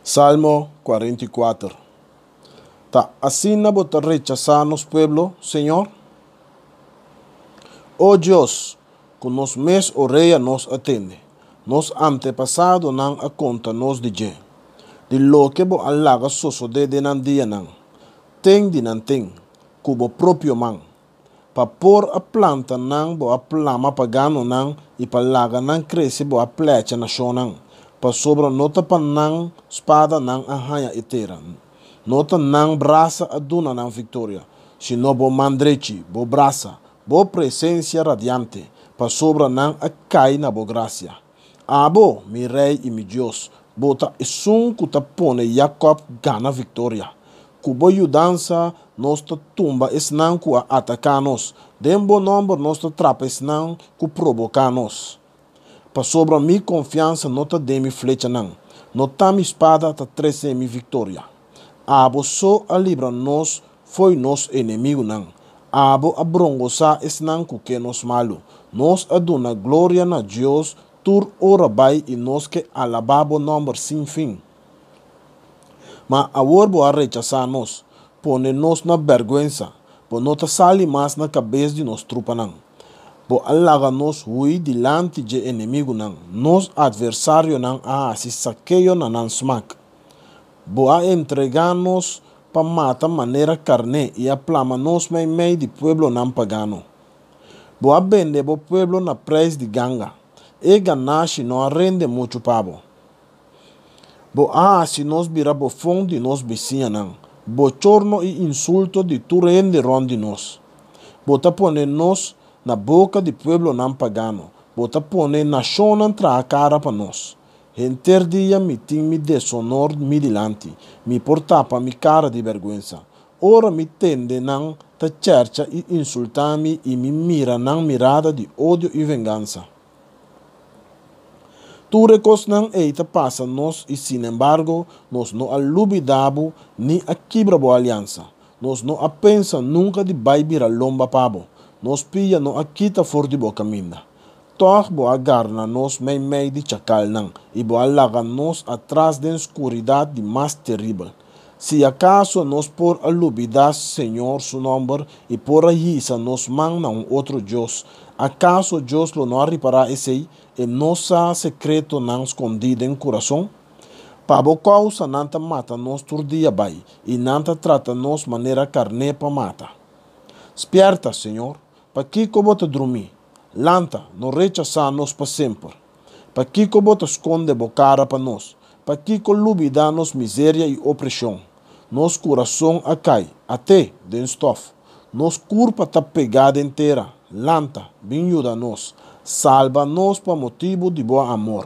Salmo 44. Ta asina bo ta rechasá nos pueblo, Señor? O Dios, ku nos mes orea nos a tende, nos antepasadonan a konta nos di dje, di loke bo a laga sosodé den nan dianan, ten di nan ten, ku bo propio man. Pa por a planta nan bo a plama paganonan i pa laga nan krese bo a plècha nashonnan, pasobra no ta pa nan spada nan a haña e tera, no ta nan brasa a duna nan viktoria, sino bo man drechi, bo brasa, bo presensia radiante, pasobra nan a kai na bo grasia. Abo, mi Rei i mi Dios, bo ta esun ku ta pone Yakòb gana viktoria. Ku bo yudansa nos ta tumba esnan ku a ataká nos, den bo nòmber nos ta trapa esnan ku proboká nos. Pasobra mi konfiansa no ta den mi flechanan, no ta mi spada ta trese mi viktoria. Abo so a libra nos fo'i nos enemigunan. Abo a brongosá esnan ku ke nos malu. Nos a duna gloria na Dios tur ora bai i nos ke alabá bo nòmber sin fin. Ma awor bo a rechasá nos, pone nos na bèrgwensa, bo no ta sali mas na kabes di nos trupanan. Bo a laga nos hui dilanti dje enemigunan, nos atversarionan a hasi sakeo na nan smak. Bo a entregá nos pa mata manera karné i a plama nos meimei di pueblonan pagano. Bo a bende bo pueblo na preis di ganga, e ganashi no a rende muchu pa bo. Bo a hasi nos bira bofon di nos bisiñanan, bochorno i insulto di tur hende rònt di nos. Bo ta pone nos na boka di pueblonan pagano, bo ta pone nashonnan traha kara pa nos. Henter dia mi tin mi desonor mi dilanti, mi por tapa mi kara di bèrgwensa. Ora mi tende nan ta chèrcha i insultá mi i mi mira nan mirada di odio i vengansa. Tur e kosnan ei ta pasa nos i sinembargo nos no a lubidá bo ni a kibra bo aliansa. Nos no a pensa nunka di bai bira lomba pa bo. Nos pia no a kita for di bo kaminda. Tòg bo a garna nos meimei di chakalnan i bo a laga nos atras den skuridat di mas teribel. Si akaso nos por a lubidá Señor su nòmber i por a hisa nos man na un otro dios, akaso Dios lo no a ripará esei? E no sa sekretonan skondí den kurason? Pa bo kousa nan ta mata nos tur dia bai, i nan ta trata nos manera karné pa mata. Spièrta, Señor! Pakiko bo ta drumí? Lanta, no rechasá nos pa semper. Pakiko bo ta skonde bo kara pa nos? Pakiko lubidá nos miseria i opreshon? Nos kurason a kai, at'é, den stòf. Nos kurpa ta pegá den tera. Lanta, bin yuda nos. Salba nos pa motibu di bo amor.